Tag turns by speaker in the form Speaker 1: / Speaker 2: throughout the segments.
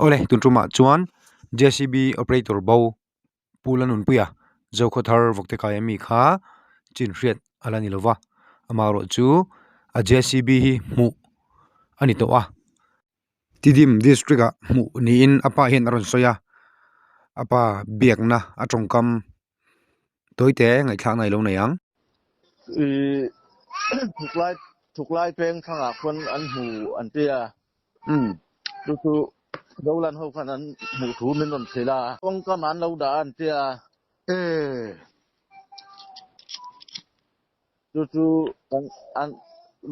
Speaker 1: Awle tun tumah chuan J_C_B operator bo Pu Lanunpuia Zokhawthar Vawktekai ami kha chin hriat a la ni lo va, amaherawhchu a J_C_B hi hmuh a ni tawh a. Tidim district ah hmuh niin a pa hian a rawn sawi a, a pa biakna a tawngkam tawite ngaihthlakna i lo nei ang.
Speaker 2: Ih thuklai thuklai peng thangah khawn an hmu an ti a, chu chu Zolan ho khan an hmuh thu min rawn hrilh a, kawngkam an lo dah a an ti a. Chu chu kan an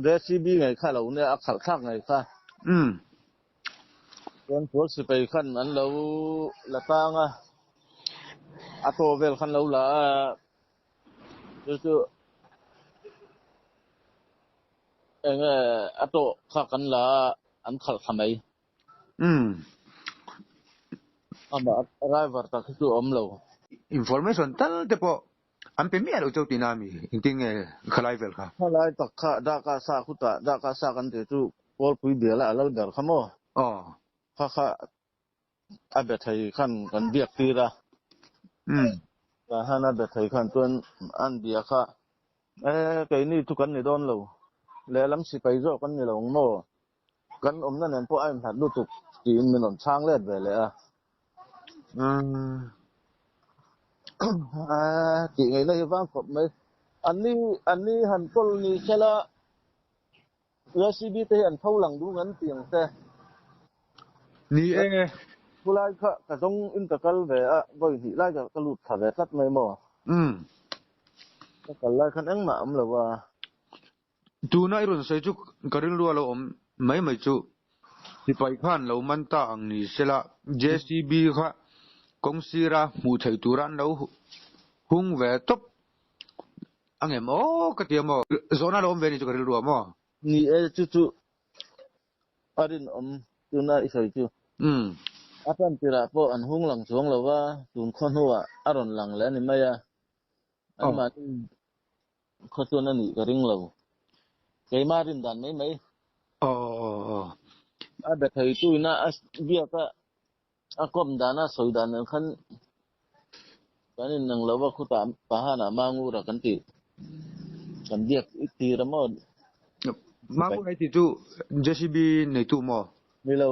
Speaker 2: JCB ngei kha lo nia a khalh thlak ngei kha. Chuan pawl sipai khan an lo la tang a, a taw vel khan lo la a, chu chu enge a tawh kha kan la a, an khalh thla mai. Amah driver tak hi chu a awm lo.
Speaker 1: Information tal te pawh An pe miah lo chauh tihna a mi? Engtin nge khalai vel kha?
Speaker 2: Khalai tak kha Daka sa khutah Daka sa kan tih chu Kawlpui biala a lal ber kha maw?
Speaker 1: Aw.
Speaker 2: Kha kha a be thei khan kan biak tir a. Tah hian a be thei khan chuan an bia kha e keini chu kan ni dawn lo, lehlam sipai zawk kan ni lo ang maw? Kan awmna nen pawh a inhlat lutuk tiin min rawn chhang let ve leh a. Tih ngaihna hi vang khawp mai. Anni anni han kawl ni sela USCB te hi an tho lang duh ngan tih ang che.
Speaker 1: Ni e.
Speaker 2: Khulai kha ka zawng in ka kal ve a, vawi hnih lai ka lut thla ve tlat mai maw. Ka kal lai khan engmah a awm lo a.
Speaker 1: Tuna i rawn sawi chu ka rilru a lo awm mai mai chu. Sipai khan lo man ta ang ni sela, JCB kha kawng sira hmuh theih tura an lo hung ve tawp angem aw ka ti a maw? Zawhna lo awm ve ni chu ka rilru a maw?
Speaker 2: Ni e, chu chu a rinawm tuna i sawi chu. A tan tirah pawh an hung lang chuang lo va, tun khaw hnuah a rawn lang leh a ni mai a. Anmahni Khaw chuan a nih ka ring lo. Keimah rin dan mai mai. A be thei tu ina a biak a a kawm dan a sawi dan nen khan kan in nang lo va khutah pahanah Mangura kan tih kan biak i tir a maw?
Speaker 1: Mangura i tih chu JCB neitu maw?
Speaker 2: Ni lo.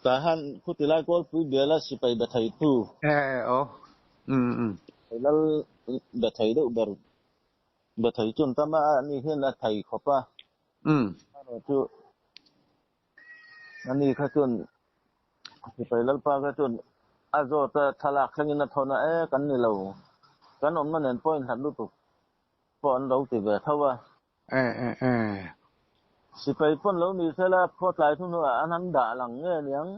Speaker 2: Tahan khuti lai Kawlpui biala sipai be thei tu.
Speaker 1: Aw.
Speaker 2: Lal be thei deuh ber be thei chu an tam a, ani hian a thei khawp a. Erawh chu ani kha chuan sipai lalpa kha chuan a zawt a, thlalak thlengin a thawn a, e kan ni lo, kan awmna nen pawh inhlat lutuk pawh an lo ti ve tho a. Sipai pawn lo ni sela khawtlai hnu hnuah an han dah lang nge niang.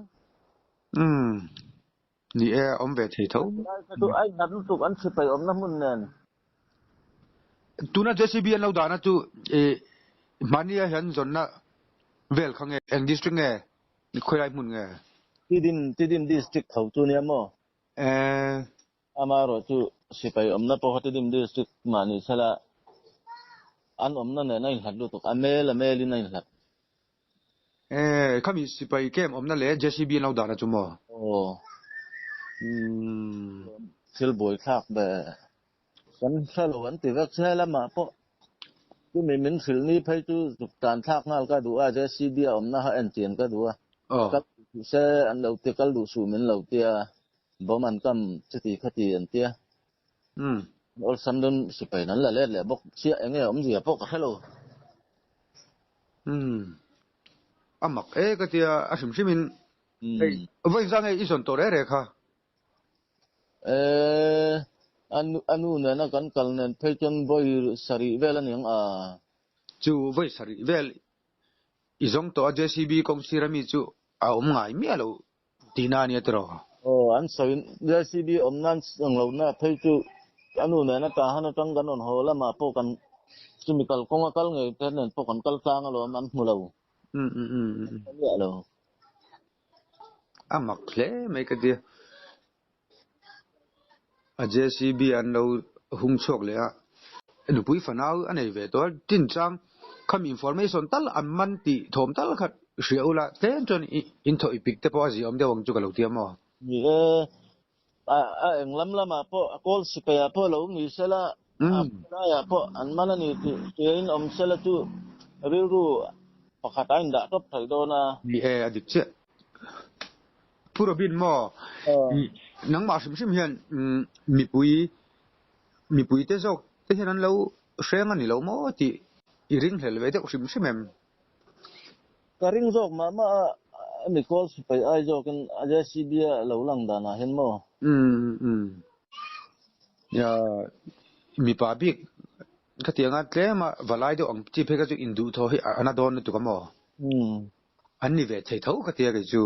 Speaker 1: Ni e, awm ve thei tho.
Speaker 2: Chu a inhat lutuk an sipai awmna hmun nen.
Speaker 1: Tuna JCB an lo dahna chu i hmania hian zawnna vel kha nge, eng district nge, khawilai hmun nge?
Speaker 2: Tidim, Tidim district tho chu nia maw? Amaherawh chu sipai awmna pawh kha Tidim district mah ni sela an awmna nen a inhlat lutuk, a mel a melin a inhlat.
Speaker 1: Khami sipai camp awmna leh JCB an lo dahna chu maw?
Speaker 2: Aw. Thil buaithlak ve. Kan hre lo an ti vek che lamah pawh chumi min hrilh ni phei chu zuk tan thlak nghal ka duh a, JCB a awmna kha en chian ka duh a. Kal duh se an lo ti, kal duh suh min lo tia, bawm an kam chuti khati an tia. Awlsam dawn sipai an la let leh bawk chiah enge awmzia pawh ka hre lo.
Speaker 1: A mak e ka tia a hrim hrim in hei vawiin zang hei i zawn tawh reh reh kha.
Speaker 2: Eh, a nu nena kan kal nen phei chuan vawi sarih vel a ni ang a.
Speaker 1: Chu vawi sarih vel i zawng tawh a JCB kawng sir ami chu a awm ngai miah lo tihna a nia tiraw?
Speaker 2: Aw, an sawi JCB awm nan ang lohna phei chu a nu nena Tahan atang kan rawn haw lamah pawh kan chumi kalkawng a kal ngei te nen pawh kan kal tlang alawm an hmu lo. An hmu miah lo.
Speaker 1: A mak hle mai ka tia. A JCB an lo hung chhuak leh a, nupui fanau a nei ve tawh a, tin chang. Khami information tal an man tih thawm tal kha hria ula tlem chuan in thaw i pik te pawh a ziah awm deuh ang chu ka lo ti a maw?
Speaker 2: Ni e, a eng lam lamah pawh a kawl sipai ah pawh lo ni sela, a laiah pawh an man a ni tih hria in awm sela chu rilru pakhat a indah tawp thei dawn a.
Speaker 1: Ni e, a dik chiah. Pu Robin maw, nangmah hrim hrim hian mipui Mipuite zawk te hian an lo hreng a ni lo maw tih i ringhlel ve deuh hrim hrim em?
Speaker 2: Ka ring zawk mah mah a, a mi kawl sipai ai zawkin a JCB a lo lang danah hian maw?
Speaker 1: Umm umm. Nia, mipa bik khatianga tlema valai deuh ang chi phei kha chu induhthawh hi a na dawn lutuk a maw?
Speaker 2: Umm.
Speaker 1: An ni ve thei tho khatia kei chu.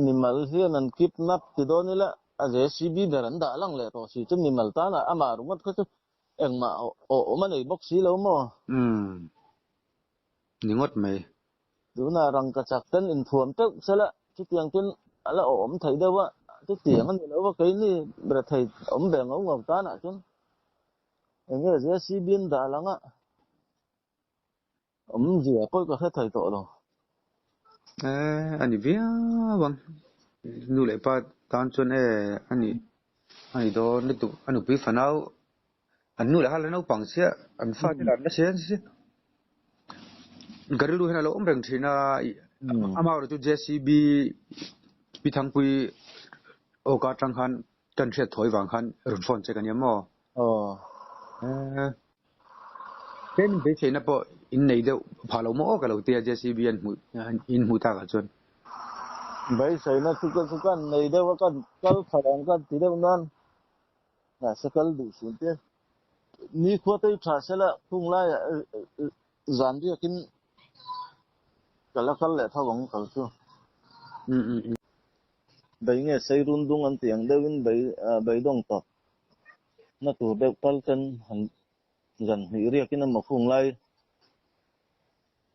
Speaker 2: Mimal hian an kidnap ti dawn ila a JCB ber an dah lang leh tawh si chu mimal tana amah ringawt kha chu engmah awm a nei bawk si lo maw?
Speaker 1: Umm ni ngawt mai.
Speaker 2: Tunah rangkachak ten inthuam teuh sela chutiang ten a la awm thei deuh a, chutiang a ni lo va keini rethei awm ve ngau ngau tanah chuan eng nge JCB an dah lang a? Awmzia pawh ka hre thei tawh lo.
Speaker 1: Eh, a ni viau ang. Nu leh pa tan chuan eh a ni a ni dawn lutuk. A nupui fanau an nu leh hal a naupang chiah an fate lah an la hre si. Ka rilru hian a lo awm reng thin a, amaherawhchu chu JCB Pi Thangpui awka atang khan kan hriat thawi vang khan rawn phone che ka nia maw?
Speaker 2: Aw.
Speaker 1: Eh. Tlem beiseina pawh in nei deuh phah lo maw aw ka lo tia JCB an hmuh in hmuh takah chuan.
Speaker 2: Beiseina chu ka chu kan nei deuh a kan kal thla ang kan ti deuh nan mahse kal duh sun te nikhua te hi tha sela khung laiah zan riakin ka la kal leh tho ang kal chu. Bei nge sei run dung an tih ang deuhin bei beidawng tawp. Na tur deuh tal ten han zan hnih riakin emaw khung lai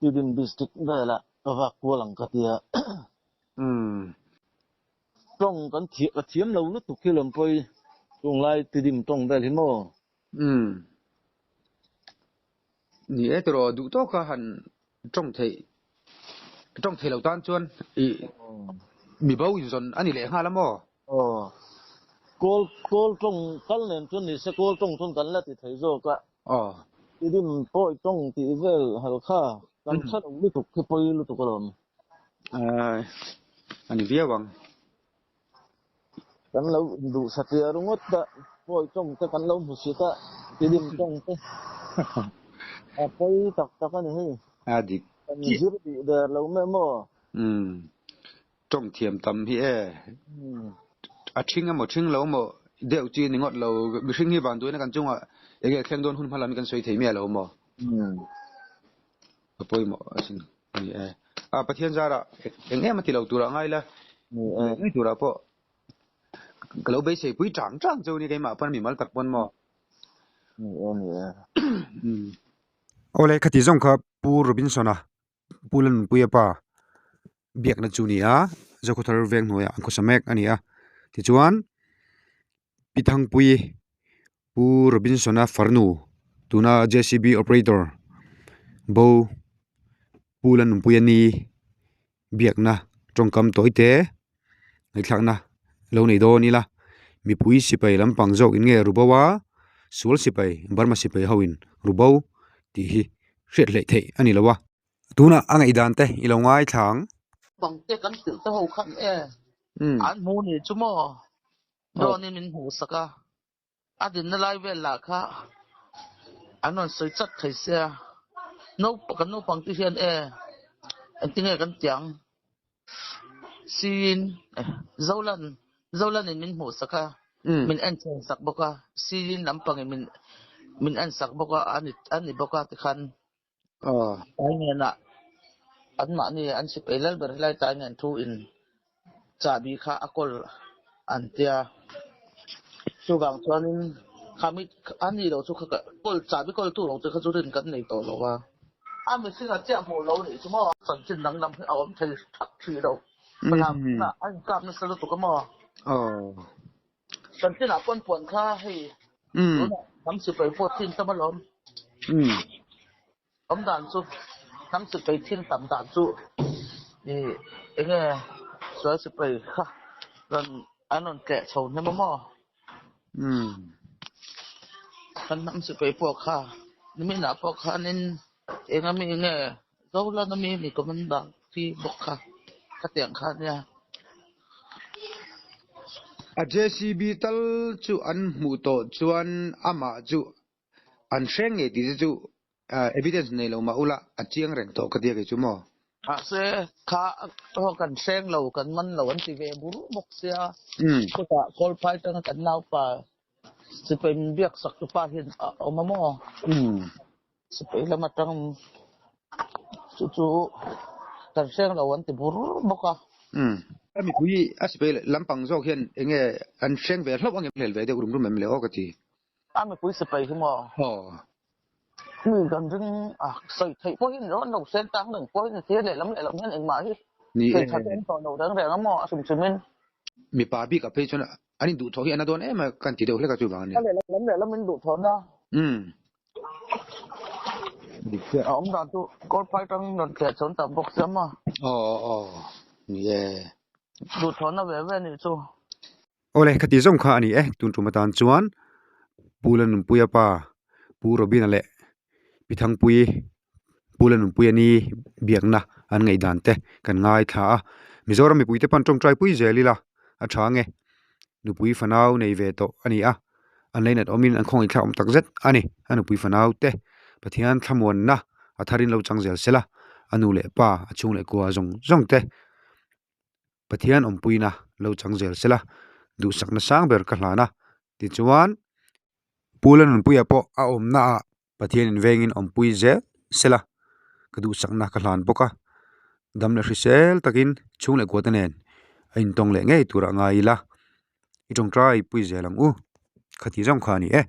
Speaker 2: Tidin district velah ka vak kual ang ka tia. Tawng kan thiam ka thiam lo lutuk hi Lawmpawi khung lai Tidim tawng vel hi maw?
Speaker 1: Umm. Ni e tiraw duh tawka han tawng theih tawng thei lo tan chuan i mibo inzawn a ni leh nghal a maw?
Speaker 2: Aw. Kawl kawl tawng kal nen chuan ni se kawl tawng chuan kan la ti thei zawk a.
Speaker 1: Aw.
Speaker 2: I dim pawi tawng tih vel hal kha kan hre lo lutuk khi pawi lutuk alawm.
Speaker 1: Ai a ni viau ang.
Speaker 2: Kan lo duh satliah ringawt a, pawi tawng te kan lo hmu sit a, i dim tawng te a pawi tak tak a ni hei.
Speaker 1: A dik.
Speaker 2: Kan zir bih der lo mai maw?
Speaker 1: Umm. Tawng thiam tam hi e. A thing emaw thing lo emaw deuh chi ni ngawt lo. Mihring hi van duaina kan chungah enge thleng dawn hun hma lam hi kan sawi thei miah lo maw? A pawimawh asin ni e. A Pathian zarah eng em a ti lo turah ngai la. Ngei turah pawh ka lo beisei pui chang chang chu ni keimah pawn mimal tak pawn maw?
Speaker 2: Ni e ni e.
Speaker 1: Awle khati zawng kha Pu Robinson-a Pu Lalnunpuia pa biakna chu a ni a, Zokhawthar veng hnuaiah an khawsa mek a ni a. Tichuan Pi Thangpuii Pu Robinson-a farnu tuna JCB operator bo Pu Lalnunpuia ni biakna tawngkam tawi te ngaihthlakna lo nei dawn ila mipui sipai lampang zawk in nge ru bo a sual sipai Burma sipai ho in ru bo tih hi hriat hleih theih a ni lo a tunah a ngaihdan te i lo ngaithla ang.
Speaker 3: Bang te kan hrilh te ho khan e an hmu ni chu maw drone in min hmuh sak a a dinna lai vel lah kha an rawn sawi chat thei sia naupang kan naupang te hian e engtinge kan tiang siin Zolan Zolan in min hmuh sak a min en chhen sak bawk a siin lampang in min min en sak bawk a a ni bawk a tikhan tlai ngenah anmahni an sipai lal ber helai tlai ngen thu in chahbi kha a kawl an tia chuvang chuanin khami a ni lo chu kha kawl chahbi kawl tu lo te kha chu rin kan nei tawh lo a. A mihring a chiah hmuh lo nih chu maw? Chanchin danglam hi a awm thei thak thih lo. Falam ah a inkap nasa lutuk a maw? Chanchin ah pawn puan kha hei tunah hnam sipai pawh chin tam alawm. Awm dan chu hnam sipai thil tam dan chu ih eng nge sual sipai kha rawn an rawn tleh chho hnem a maw? Kan hnam sipai pawh kha niminah pawh khanin eng ami nge Zolan ami ni commander thi bawk kha khatiang kha nia.
Speaker 1: A JCB tal chu an hmuh tawh chuan amah chu An hreng ngei tih te chu evidence nei lo mah ula a chiang reng tawh ka tia kei chu maw?
Speaker 3: Mahse kha aw kan hreng lo kan man lo an ti ve bur bawk sia chutah Kawlphai tanga kan naupa sipai min biak sak tu pa hian a awm a maw? Sipai lam atang chu chu kan hreng lo an ti bur bawk a.
Speaker 1: A mipui a sipai lampang zawk hian enge an hreng ve hlauh angem hlel ve deuh rum rum em le aw ka ti.
Speaker 3: A mipui sipai hi maw?
Speaker 1: Aw.
Speaker 3: Mi kan ring a sawi theih pawhin rawn lo sen tang reng pawhin a thil lehlam lehlam hian engmah hi
Speaker 1: Ni
Speaker 3: sawi
Speaker 1: e.
Speaker 3: tha te an tawh lo reng reng a maw a hrim hrimin.
Speaker 1: Mipa bik ah phei chuan an induhthawh hi a na dawn em a kan ti deuh hlek a chuvang a ni.
Speaker 3: A lehlam lehlam in duhthawhna.
Speaker 1: Umm. Dik chiah.
Speaker 3: A awm dan chu kawrphai tangin rawn thleh chhawn tak bawk sia maw?
Speaker 1: Aw aw ni e.
Speaker 3: Duhthawhna ve ve nih chu.
Speaker 1: Awle, khati zawng kha a ni e, tun tum atan chuan Pu Lanunpuia pa Pu Robina leh Pi Thangpuii Pu Lanunpuia ni biakna an ngaihdan te kan ngaithla a, Mizoram mipuite pawn tawngtai pui zel ila a tha nge, nupui fanau nei ve tawh a ni a, an leinat awmin an khawngaih thlak awm tak zet a ni, a nupui fanau te Pathian thlamuanna a tharin lo chang zel sela, a nu leh pa a chhung leh kua zawng zawng te. Pathian awmpuina lo chang zel sela, duhsakna sang ber ka hlan a, tichuan Pu Lanunpuia pawh a awmna ah Pathian in vengin awmpui zel sela ka duhsakna ka hlan bawk a, dam leh hrisel takin chhung leh kuate nen a intawng leh ngei tur a ngai ila, i tawngtai pui zel ang u, khati zawng kha a ni e.